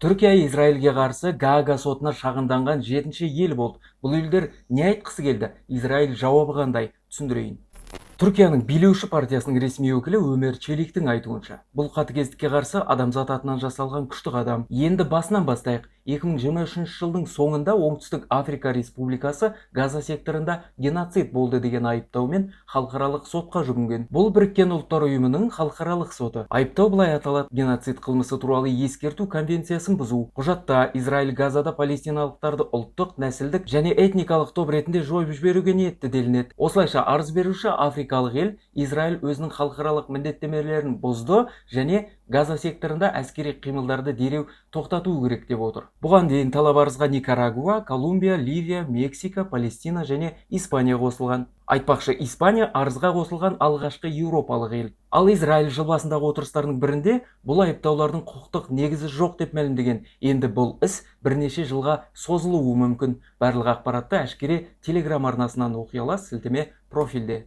Түркия Израильге қарсы Гаага сотына шағымданған жетінші ел болды. Бұл елдер не айтқысы келді? Израиль жауабы қандай? Түсіндірейін. Түркияның билеуші партиясының ресми өкілі Өмер Челиктің айтуынша, бұл қатыгездікке қарсы адамзат атынан жасалған күшті қадам. Енді басынан бастайық. 2023 жылдың соңында Оңтүстік Африка Республикасы Газа секторында геноцид болды деген айыптаумен халықаралық сотқа жүгінген. Бұл Біріккен Ұлттар Ұйымының халықаралық соты. Айыптау былай аталады: геноцид қылмысы туралы ескерту конвенциясын бұзу. Құжатта Израиль Газада палестиналықтарды ұлттық, нәсілдік және этникалық топ ретінде жойып жіберуге ниетті делінеді. Осылайша, арыз беруші африкалық ел Израиль өзінің халықаралық міндеттемелерін бұзды және Газа секторында әскери қимылдарды дереу тоқтату керек деп отыр. Бұған дейін талап арызға Никарагуа, Колумбия, Ливия, Мексика, Палестина және Испания қосылған. Айтпақшы, Испания арызға қосылған алғашқы еуропалық ел. Ал Израиль жыл басындағы отырыстарының бірінде бұл айыптаулардың құқықтық негізі жоқ деп мәлімдеген. Енді бұл іс бірнеше жылға созылуы мүмкін. Барлық ақпаратты Әшкере телеграм арнасынан оқи аласыз, сілтеме профильде.